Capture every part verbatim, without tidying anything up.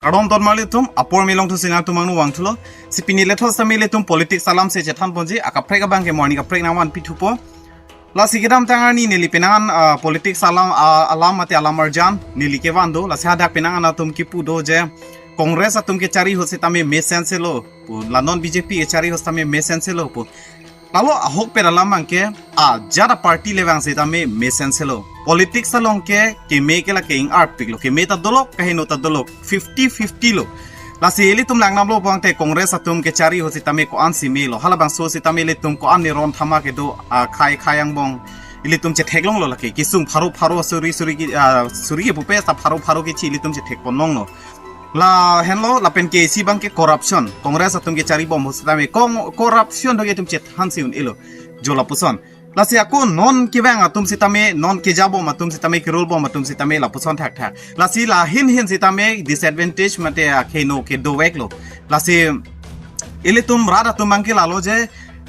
Kardom tonmarli atum, apor milong thu sina tumang nu vangthulo. Si pini lethos tame ilitum politics alam si chethan ponji, akaprek abang ke morning kaprek nangvan pithupo. Lasi kedamtang arni neli penang, ah, politics alam, ah, alam mate alam arjan neli kevan do. Lasi hadak penang an atum kipu do je Congress atum kechari ahut sitame mesen selo pu, la non B J P kechari ahut sitame mesen selo pu. Lalo ahokpet alam abang ke ajat a-party le vang sitame mesen selo. Politics along ke keme ke lake ing-arpiklo, keme ta dolo, kaheno ta dolo, fifty fifty lo. Lasi ilitum langnamlo abang te Congress atum kechari ahut sitame ko-an si melo. Halabangso sitame ilitum ko-an niron thama kedo, ah, khei khei angbong ilitum chetheklonglo lake. Kesung pharo pharo suri suri ke, ah, suri ke pupe sa pharo pharo kechi ilitum chethekponlonglo. Lahenlo lapen ke isi abang ke corruption. Congress atum kechari bom ahut sitame kong corruption do ke itum chethan si un-elo. Jo lapuson. Lasi ako non kevang atum sitame, non keja bom atum sitame, kerul bom atum sitame lapuson thakthak. Lasi lahin hin sitame disadvantage mate akheno kedoveklo. Lasi ilitum rat atum abang ke lalo je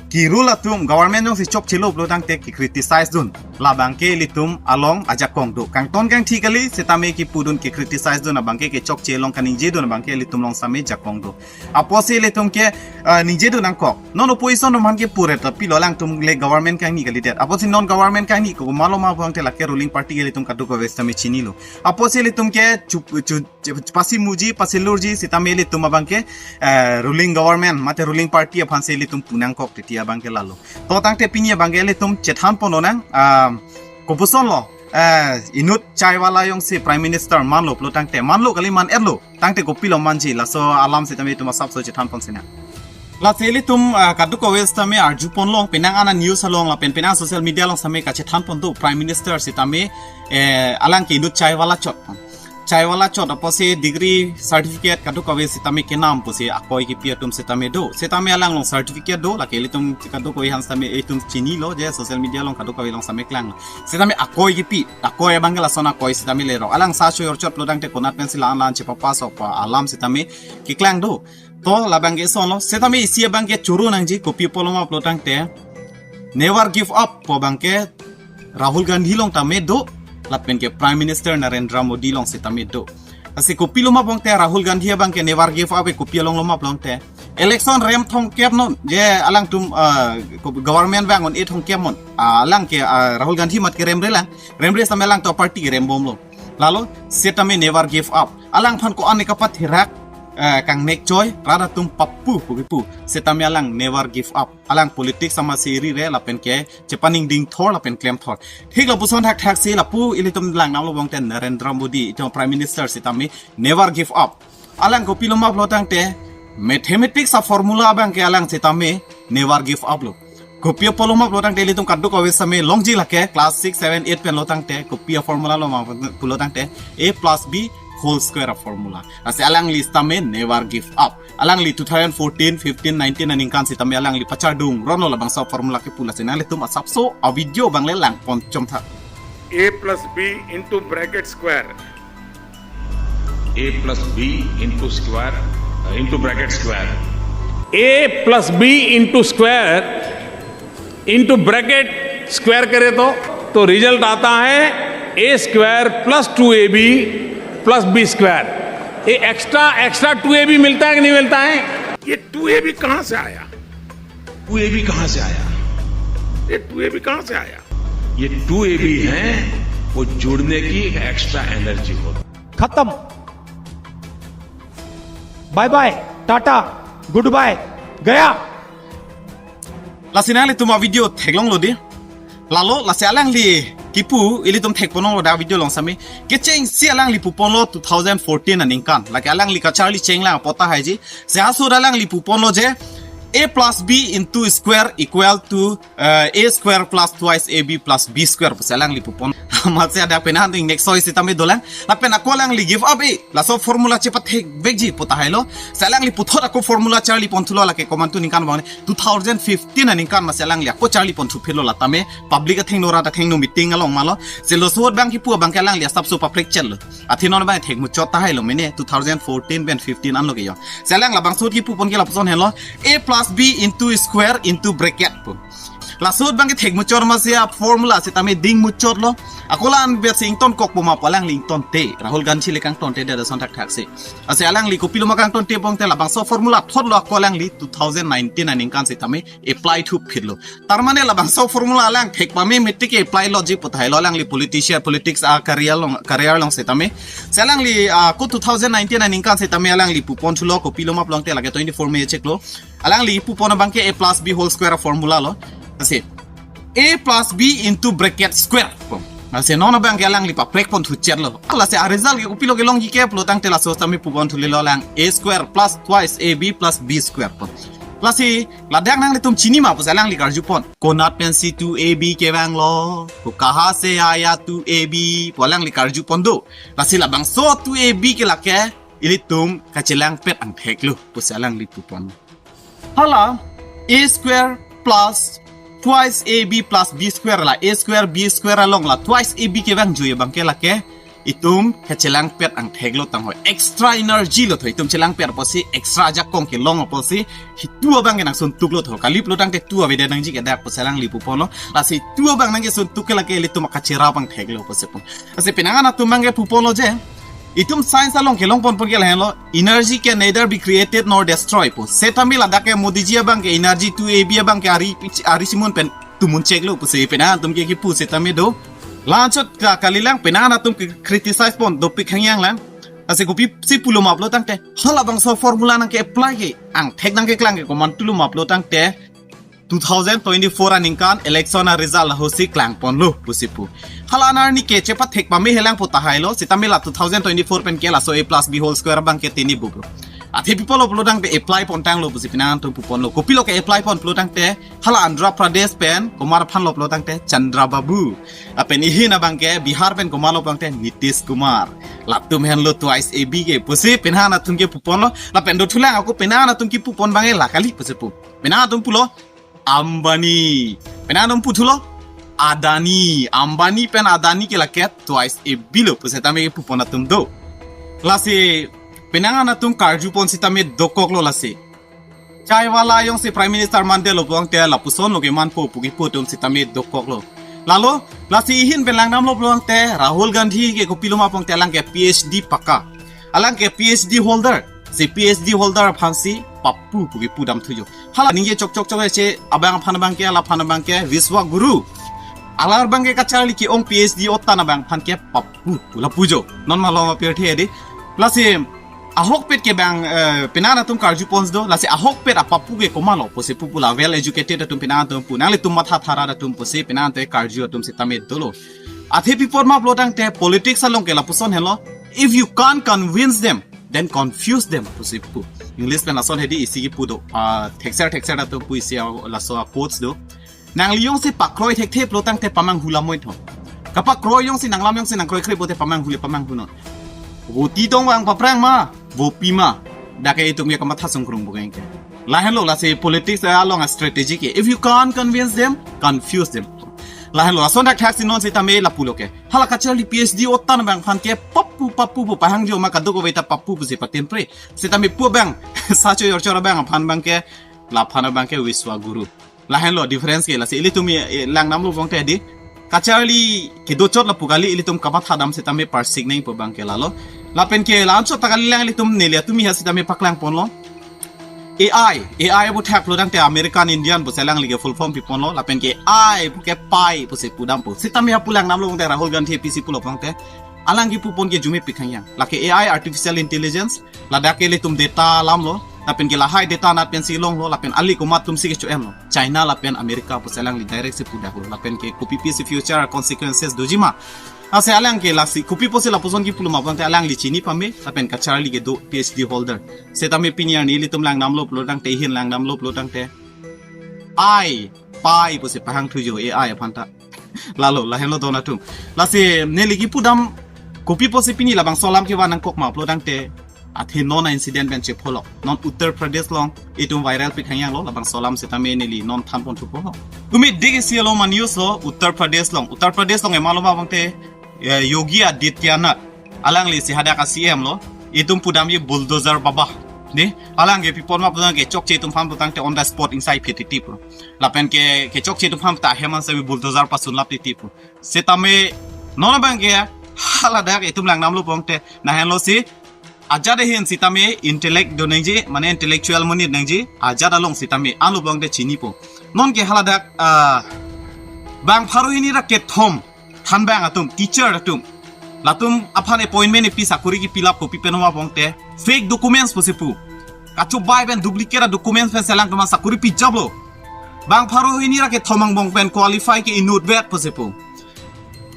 kerul atum government jongsi chokchelo pulo tangte ke-criticize dun. Labang ke ilitum along ajakong do. Kangton kangthi kali sitame kipudun ke-criticize dun abang ke, kechokche along kaningje dun abang ke ilitum along sitame jakong do. Apotsi ilitum ke, ah, ningje dun nangkok. Non opposition atum aphan ke puret ta pilo, alangtum le government kangni kalidet. Apotsi non government kangni komatlo ma abang te lake ruling party ke ilitum kadokave sitame chinilo. Apotsi ilitum ke chup, chup, chup, pasimuji, pasilurji sitame ilitum abang ke, eh, ruling government mate ruling party aphan si ilitum pu nangkok titi abang ke lalo. To tangte pini abang ke ilitum chethan ponnang, ah, kopuson lo, eh, inut chai wala jongsi Prime Minister manlo pulo tangte, manlo kali man-etlo, tangte kopilo manji, laso alam sitame itum asapso chethan pon sinang. Lasi ilitum, ah, kadokave sitame arju ponlong, penang an a-news along lapen penang social media along sitame kachethan pon do, Prime Minister sitame, eh, alang ke inut chai wala chot. Chai wala chot apotsi degree certificate kadokave sitame kenam pusi akoi kipi atum sitame do. Sitame alang along certificate do, lake ilitum kadokave aphan sitame itum chinilo je social media along kadokave along sitame klang. Sitame akoi kipi, akoi abang ke lason akoi sitame lerok. Alang sa choyor chot pulo tangte konat pensi la-an la-an chepapass ok pu alam sitame keklang do. To labang ke sonlo, sitame isi abang ke choro nangji, kopi apotlo ma pulo tangte never give up pu abang ke Rahul Gandhi along tame do, lapen ke Prime Minister Narendra Modi along sitame do. Lasi kopilo ma abang te Rahul Gandhi abang ke never give up e, kopi alonglo ma pulo tangte election rem thomkep non, je alangtum, ah, ko-, government vang un-e thomkep non. Ah, alang ke, ah, Rahul Gandhi mat ke remre lang, remre sitame alangtum a-party ke rembomlo. Lalo sitame never give up. Alangphan ko-an ne kapatherak, eh, kangnek choi, rat atum papu pu kipu. Sitame alang never give up. Alang politics ama si ri re lapen ke chepaningding thor lapen klem thor. Thik lapuson thakthak si lapu ilitum langnamlo abang te Narendra Modi, itum Prime Minister sitame never give up. Alang kopilo ma pulo tangte mathematics a-formula abang ke alang sitame never give up lo. Kopi apotlo ma pulo tangte ilitum kadokave sitame longji, lake class six, seven, eight pen lo tangte, kopi a-formula lo ma pulo tangte A plus B whole square a-formula. Lasi alangli sitame never give up. Alangli two thousand fourteen, fifteen, nineteen aningkan sitame alangli pachardung ronlo labangso formula kipu, lasi nanglitum asapso a-video abang le lang pon chomtha. A plus B into bracket square. A plus B into square, uh, into bracket square. A plus B into square, into bracket square करे तो, तो result आता है A square plus two A B plus B square। ये extra, extra two A B मिलता है कि नहीं मिलता है? ये two A B कहाँ से आया? Two A B कहाँ से आया? ये two A B कहाँ से आया? ये two A B है, वो जुड़ने की एक extra energy होती है। खत्म। Bye bye, tata, goodbye, गया। Lasi nanglitum a-video theklonglo di. Lalo, lasi alangli kipu ilitum thekponlonglo da video along sitame. Kechengsi alangli puponlo two thousand fourteen aningkan. Lake alangli kacharli chenglang apot tahai ji. Sehaso alangli puponlo je A plus B into square equal to, eh, A square plus twice A B plus B square pusi alangli pupon. Amatsi hadak penang an ding next soi sitame dolang. Lapen ako alangli give up e. Laso formula chepathekvekji pu tahailo. Si alangli puthot ako formula charli ponthulo, lake komantu ningkan abang le. Two thousand fifteen aningkan masi alangli ako charli ponthu philo, latame public athengno, rat athengno meeting along malo. Si laso ahut abang kipu abang ke alangli asapso paprek chello. Athe non abang thekmuchot tahailo mene two thousand fourteen pen fifteen anlo ke yo. Si alang labangso ahut kipupon ke lapuson henlo. A plus B into square into bracket pu. Laso abang ke thek muchot ma si a-formula sitame ding muchotlo. Ako la-an bet si ingtonkok pu ma pu alangli ingtonte. Rahul Gandhi le kangtonte, dada son thakthak si. Lasi alangli kopilo ma kangtonte pulote labangso formula thotlo ako alangli two thousand nineteen aningkan sitame apply thuphitlo. Tarmane labangso formula alang thek pame metik ke apply logic pu tahai lo, alangli politician, politics a-career along, career along sitame. Si alangli, ah, ako two thousand nineteen aningkan sitame alangli puponthulo, kopilo ma pulote lake twenty-four May chiklo. Alangli pupon abang ke a plus b whole square formula lo. Lasi a plus b into bracket square pu. Lasi non abang ke alangli paprekponthu chetlo. Lasi a-result ke kopilo kelongji ke pulotangte laso sitame puponthulelo alang, a square plus twice a b plus b square pu. Lasi ladak nanglitum chini ma pusi alangli karjupon. Konat pensi two a b kevanglo? Ko kaha se aya two a b pu alangli karjupon do. Lasi labangso two a b ke lake ilitum kachelangpet angtheklo pusi alangli pupon. Hala a square plus twice a b plus b square, la a square b square along la twice a b kevangji abang ke lake itum kachelangpet angtheklo tangho. Extra energy lo tho, itum chelangpet apotsi extra ajakong kelong apotsi hitu abang ke nangsuntuklo tho. Kali pulotangte tu avedet nangji ke dak pusi alangli puponlo. Lasi tu abang nangkesuntuk ke lake ilitum kacherap angtheklo pusi pu. Lasi penang an atum abang ke puponlo je, itum science along kelongponpon ke lahenlo, energy can neither be created nor destroyed pu. Sitame ladak ke Modi ji abang ke energy two a b abang ke ari, ari simun pen tumun cheklo pusi penang atum ke kipu sitame do. La-anchot ka kalilang, penang atum ke criticize pon dopik hangyang lang. Lasi kopisi pulo ma pulotangte halabangso formula nangke-apply ke angthek nangkeklang ke komantulo ma pulotangte two thousand twenty-four aningkan election a-result ahosi klangponlo pusi pu. Hala anerni ke chepathek pame helang pu tahailo, sitame la two thousand twenty-four pen ke laso a plus b whole square abang ke tini bubro. Athe pi pulo pulotangte apply pontanglo pusi penang atum puponlo. Kopilo ke-apply pon pulotangte hala Andhra Pradesh pen komat aphan lo pulotangte Chandra Babu. Lapen ihin abang ke Bihar pen komat lo pulotangte Nitish Kumar. Latum henlo twice a b ke pusi penang atum ke puponlo. Lapen dothulang ako penang atum kipupon abang ke la kali pusi pu. Penang atum pulo Ambani. Penang atum puthulo Adani. Ambani pen Adani ke lake twice a b lo pu sitame pupon atum do. Lasi penang an atum karjupon sitame dokoklo lasi. Chai wala jongsi Prime Minister mandetlo pulotangte lapuson lo kemanpo pu kipu atum sitame dokoklo. Lalo, lasi ihin pen langdamlo pulotangte Rahul Gandhi ke kopilo ma pulotangte alang ke P H D pakka. Alang ke P H D holder. Si P H D holder aphansi pappu pu kipu damthujo. Hala ningje chokchokchok ese abang aphan abang ke, ala aphan abang ke Vishwa Guru. Alar abang ke kacharli ke-ong P H D otan abang aphan ke pappu pu lapujo. Non malom apirthe di. Lasi ahokpet ke abang, eh, penang atum karjupon do, lasi ahokpet apappu ke komatlo pusi pu pu la well educated atum penang atum pu. Nanglitum matha thara atum pusi penang atum karju atum sitame dolo. Athe pi apot ma pulotangte politics along ke lapuson henlo. If you can't convince them, then confuse them pusi pu. English pen lason hedi isi kipu do. Ah, thekser thekser atum pu isi a-, laso a-quotes do. Nangli jongsi pakroi thekthe pulotangte pamanghu lamoi tho. Kapakroi jongsi nanglam jongsi nangkroikre pute pamanghu le pamanghu non. Voti tong vang paprang ma, vopi ma. Dak ke itum ke kamatha sungkrung bukeng ke. Lahenlo lasi politics along a-strategy ke. If you can't convince them, confuse them. Lahenlo lason thakthak si non sitame lapulo ke. Hala kacharli P H D otan abang aphan ke pappu pappu pu pahangjo ma, kadokave ta pappu pusi patinpre. Sitame pu abang sacho jorchor abang aphan abang ke, la aphan abang ke Vishwa Guru. Lahenlo difference ke. Lasi ilitum, eh, langdamlo pulotangte di. Kacharli kedochot lapu kali, ilitum kamatha dam sitame parsik nangpo abang ke lalo. Lapen ke la-anchot ta kalilang ilitum neli atum ha sitame paklangponlo. A I, A I pu thak pulotangte American Indian pusi alangli ke full form piponlo. Lapen ke I pu ke pi pusi pudampo. Sitame ha pu langdamlo pulotangte Rahul Gandhi A P C pulo pulotangte alang kipupon ke arjumepik hangyang. Lake A I, artificial intelligence, ladak ke ilitum data alam lo, lapen ke lahai data anat pensi longlo, lapen ali komat atumsi kecho-emlo. China lapen America pusi alangli direct si pudaklo, lapen ke kopi pisi future consequences doji ma. Lasi alang ke lasi kopi pusi lapuson kipulo ma pulotangte alangli chini pame, lapen kacharli kedo P H D holder. Sitame pini arni ilitum langdamlo pulotangte, ihin langdamlo pulotangte I, pi pusi pahangthujo A I aphan ta. Lalo, lahenlo don atum. Lasi neli kipu dam kopi pusi pini labangso alam kevan nangkok ma pulotangte, athe non a-incident pen chepholok. Non Uttar Pradesh along itum viral pik hangyanglo, labangso alam sitame neli non thanponthupo lo. Tumi dik isi along ma news lo, Uttar Pradesh along. Uttar Pradesh along ema lo ma pulotangte, eh, Yogi Adityanath. Alangli si hadak a-C M lo. Itum pudamji bulldozer baba. Ne, alang ke pi apot ma pu tangte kechokche atum aphan pu tangte on the spot ingsai phet titi pu. Lapen ke kechokche atum aphan ta hem an sabi bulldozer pasun lap titi pu. Setame non abang ke haladak itum lang namlo pu tangte, lahenlo si ajat ahin sitame intellect do nangji, mane intellectual monit nangji, ajat along sitame anlo pu tangte chinipo. Non ke haladak, ah, bang pharo hini ra kethom thanbang atum, teacher atum, latum aphan appointment ipi sakuri kipilap kopi pen ma pu tangte fake documents pusi pu. Kachobai pen duplicate a-documents pen si alangtum aphan sakuri pijaplo. Bang pharo hini ra kethom angbong pen qualify ke inutvet pusi pu.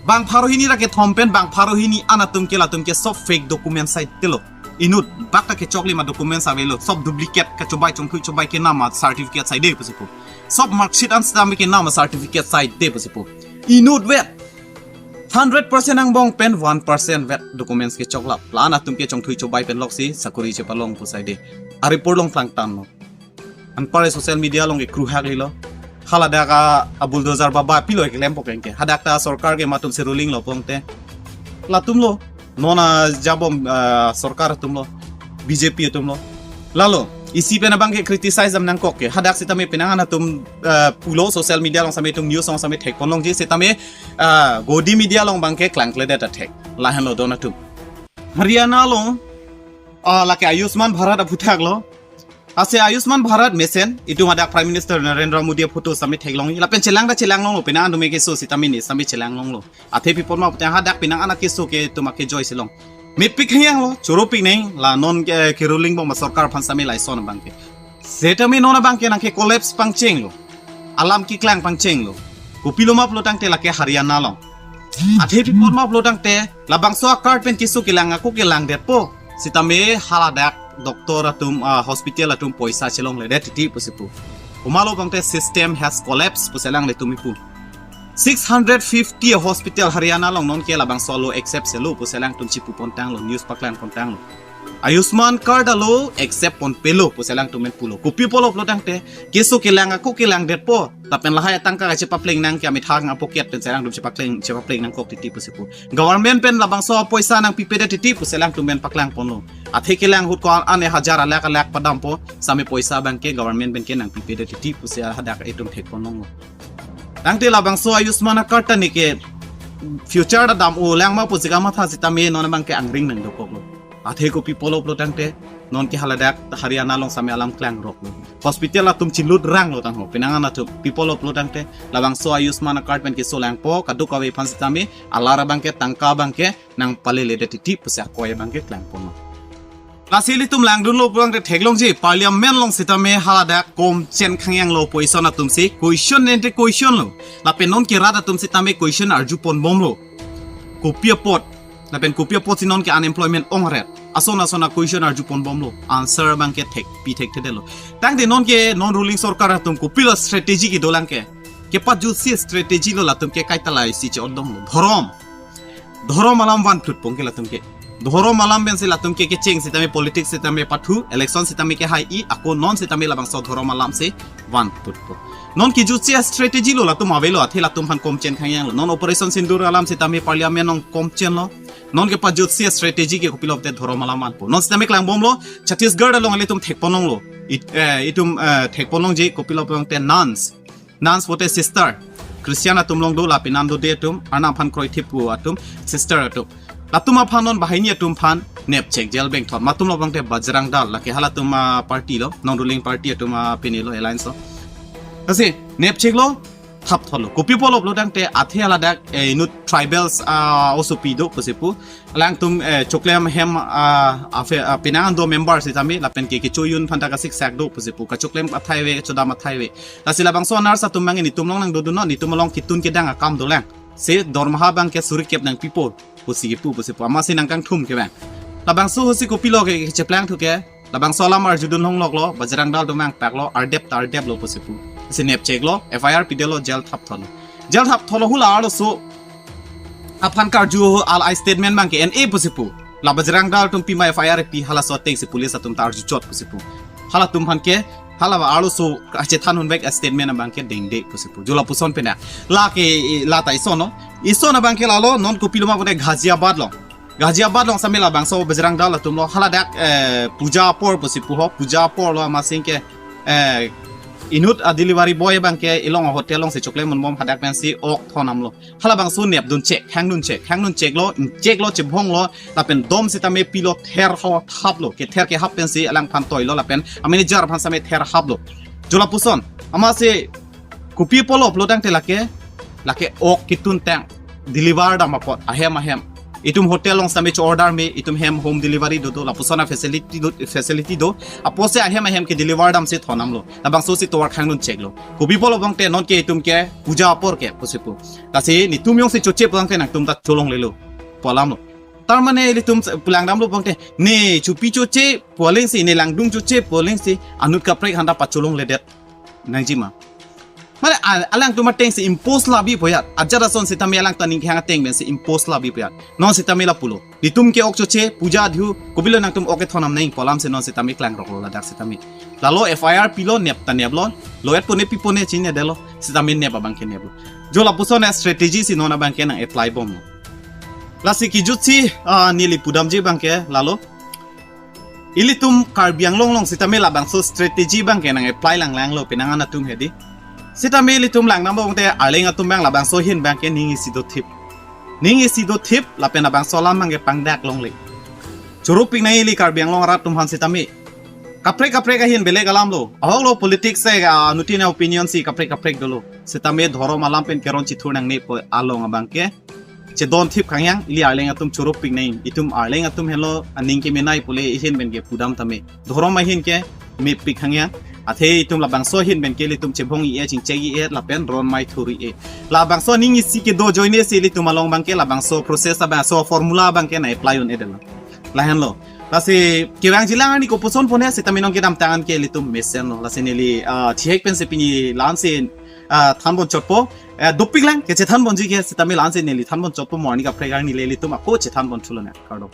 Bang pharo hini ra kethom pen bang pharo hini an atum ke latum ke sob fake documents saidelo. Inut bak ta kechoklim a-documents avelo. Sob duplicate, kachobai chongthui chobai kenam a-certificate saide pusi pu. Sob marksheet an sitame kenam a-certificate saide pusi pu. Inutvet. Hundred percent angbong pen one percent vet documents kechoklap. La-an atum ke chongthui chobai pen loksi sakuri chepalong pu saide. A-report along klangtanlo. Anpar social media along ke kruhak lilo. Haladak a, a-bulldozer baba pilo keklem pok ke. Hadak ta sorkar ke matum si ruling lo pu tangte, latumlo. Non ajabom, ah, sorkar atumlo. B J P atumlo. Lalo, isi pen abang ke criticize dam nangkok ke. Hadak sitame penang an atum, ah, pulo social media along sitame itum news along sitame thekponlongji sitame, ah, Godi media along abang ke klangkledet athek. Lahenlo don atum. Haryana along, ah, lake Ayushman Bharat aphuthak lo. Ase Ayushman Bharat mesen, itum hadak Prime Minister Narendra Modi aphoto sitame theklong. Lapen chelang ta chelanglonglo, penang an atum ke keso sitame ne sitame chelanglonglo. Athe pi apot ma pu tangte hadak penang an akeso ke itum ake joy silong. Mepik hang lo, choro pik neng, la non ke, ke ruling bom sorkar aphan sitame lason abang ke. Setame non abang ke nang ke collapse pangchenglo. Alam keklang pangchenglo. Kopilo ma pulo tangte lake Haryana along. Athe pi apot ma pulo tangte, labangso a-card pen keso kelang ako kelangdetpo. Sitame haladak doctor atum, ah, hospital atum poisa chelongledet titi pusi pu. Komatlo pu tangte system has collapsed pusi alanglitum ipu. Six hundred fifty hospital Haryana along non ke labangso alo accept selo pusi alangtum chipu pontanglo, news paklang pontanglo. Ayushman card alo accept ponpelo pusi alangtum pen pulo. Kopi apotlo pulo tangte, keso kelang ako kelangdetpo. Lapen lahai atangka kachepapleng nang ke amethang a-pocket pen si alangtum chepapleng, chepapleng nangkok titi pusi pu. Government pen labangso poisa nangpipedet titi pusi alangtum pen paklangponlo. Athe kelang ahut ko-an hajar alakh alakh padampo, sitame poisa abang ke government pen ke nangpipedet titi pusi hadak itum thekponlonglo. Tangte labangso Ayushman a-card ta ne ke future ta dam-olang ma pusi kamatha sitame non abang ke angring nangdokoklo. Athe kopi apotlo pulo tangte, non ke haladak Haryana along sitame alam klangroklo. Hospital atum chilut ranglo tangho, penang an atum, pi apotlo pulo tangte, labangso Ayushman a-card pen keso langpo, kadokave aphan sitame, alar abang ke, tangka abang ke, nangpaleledet titi pusi akoi abang ke klangponlo. Lasi ilitum langdunlo pu tangte theklongji, Parliament along sitame haladak komchen khangyanglo opposition atum si, question nente question lo. Lapen non ke rat atum sitame question arjupon bomlo. Kopi apot, lapen kopi apotsi non ke unemployment ongret. Ason ason a-question arjupon bomlo. Answer abang ke thekpi thekthedetlo. Tangte non ke non ruling sorkar atum kopilo strategy kedolang ke. Kepajutsi strategy lo latum ke kaita lahai si che-odonglo. Dhorom. Dhorom alam vanphlut pon ke latum ke. Dhorom alam pensi latum ke kecheng sitame politics sitame pathu, election sitame kehai-i, ako non sitame labangso dhorom alam si vanphlut pon. Non kejutsi a-strategy lo latum avelo, athe latum aphan komchen khangyanglo. Non Operation Sindoor alam sitame Parliament along komchenlo. Non kepajutsi a-strategy ke kopilo pulote dhorom alam vanpo. Non sitame klangbomlo, Chhattisgarh along ilitum thekponlonglo. It, eh, itum, eh, thekponlongji kopilo pulo tangte nuns. Nuns pulote sister. Christian atum along do lapen nando de atum, Arnam aphan kroithip pu atum, sister atum. Latum aphan non banghini atum aphan nepchek jail bengthon. Matumlo pulo tangte Bajrang Dal, lake halatum a-party lo, non ruling party atum a-pini lo, alliance lo. Lasi, nepcheklo, thapthotlo. Kopi apotlo pulo tangte athe haladak, eh, inut tribals, ah, osopi do pusi pu. Alangtum, eh, choklem hem, ah, afe, ah, penang an do member sitame, lapen ke kecho-un aphan ta kasiksak do pusi pu. Kachoklem athai ave, kachodam athai ave. Lasi labangso a-nurse atum abang netum along nangdodunnon, netum along ketun kedang akam dolang. Si dormaha abang ke suri kep nangpipo, pusi kipu, pusi pu. Amatsi nangkangthum ke abang. Labangso ahutsi kopilo ke, ke cheplangthu ke. Labangso alam arjudun longloklo, Bajrang Dal atum vangpaklo, ardep ta ardeplo pusi pu. Si nepcheklo, F I R pidetlo, jail thapthotlo. Jail thapthotlo, hula arloso aphan karju al-ai statement abang ke N A pusi pu. La Bajrang Dal atum pima F I R pi, halaso atengsi police atum ta arjuchot pusi pu. Halatum aphan ke, hala arloso kachethan hunvek a-statement abang ke dengde pusi pu. Jo lapuson pena. Lake, lata isono. Isono abang ke lalo, non kopilo ma pulote Ghaziabad lo. Ghaziabad along sitame labangso Bajrang Dal atum lo, haladak, eh, puja apor pusi puho, puja apor lo amatsi ke, eh, inut a delivery boy abangke ilong hotel alongsi chokle munbom hadak pensi ok thondamlo. Halabangso nepdunche, khangdunche, khangduncheklo, incheklo, chebhonglo, lapen dom sitame pilo, ther ho thaplo, kether kehap pensi alangphan toilo lapen a manager aphan sitame ther haplo. Jo lapuson, amatsi kopi apotlo pulotangte lake, lake ok ketuntang, deliver dam apot, ahem ahem. Itum hotel along sitame cho-order me, itum hem home delivery dodo, lapuson a facility do, facility do. Apotsi ahem ahem ke deliver damsi thondamlo. Labangsosi tovar khangduncheklo. Kopi apotlo pulotangte nonke itum ke puja apor ke pusi pu. Lasi netum jongsi choche pulotangte nangtum ta cholonglelo pu alamlo. Tar mane ilitum pulang damlo pulotangte, ne chopi choche pu alangsi, ne langdung choche pu alangsi, anut kaprek aphanta pacholongledet nangjima. Mane al-, alangtum atengsi impose labi poyat. Ajat ason sitame alangtum aning kehang ateng pensi impose labi poyat. Non sitame lapulo. Netum ke ok choche, puja adhu, kopilo nangtum ok kethondam nang pu alamsi non sitame klangroklo ladak sitame. Lalo F I R pilo, nep ta neplo, lo-et pone pi pone chinine detlo, sitame nep abangke neplo. Jo lapuson a strategy si non abangke nang apply bomlo. Lasi kejutsi, ah, neli pudamji abangke, lalo. Ilitum Karbi Anglong along sitame labangso strategy abangke nang apply langlanglo penang an atum hedi. Sitame ilitum langdamlo pulotangte arleng atum abang labangso ahin abangke ning isi dothip. Ning isi dothip lapen labangso alam abangke pangdak longle. Choro pik nang ili Karbi Anglong arat atum aphan sitame. Kaprek kaprek ahin belek alamlo. Ahoklo politics se, ah, anuttin a opinion si kaprek kaprek dolo. Sitame dhorom alam pen keron chithur nangne pu along abangke chedon thip khangyang, ili arleng atum choro pik nang, itum arleng atum henlo aning kemenei pule ihin pen ke pudam tame. Dhorom ahin ke mepik khangyang. Athe itum labangso ahin pen ke ilitum chebhong-i-e, chingchek-i-e lapen ron mai thur-i-e. Labangso ning isi kedo ajoine si ilitum along abangke labangso process abangso formula abangke nang apply un-edetlo. Lahenlo. Lasi kevangjilang arni kopuson pon he sitame non kedamtang an ke ilitum mesenlo. Lasi neli, ah, chihek pensi pini la-ansi, ah, thanbom chotpo. Eh, dopiklang kechethanbomji ke sitame la-ansi neli thanbom chotpo, mo arni kaprek arni le ilitum ako chethanbom thulone. Kardom.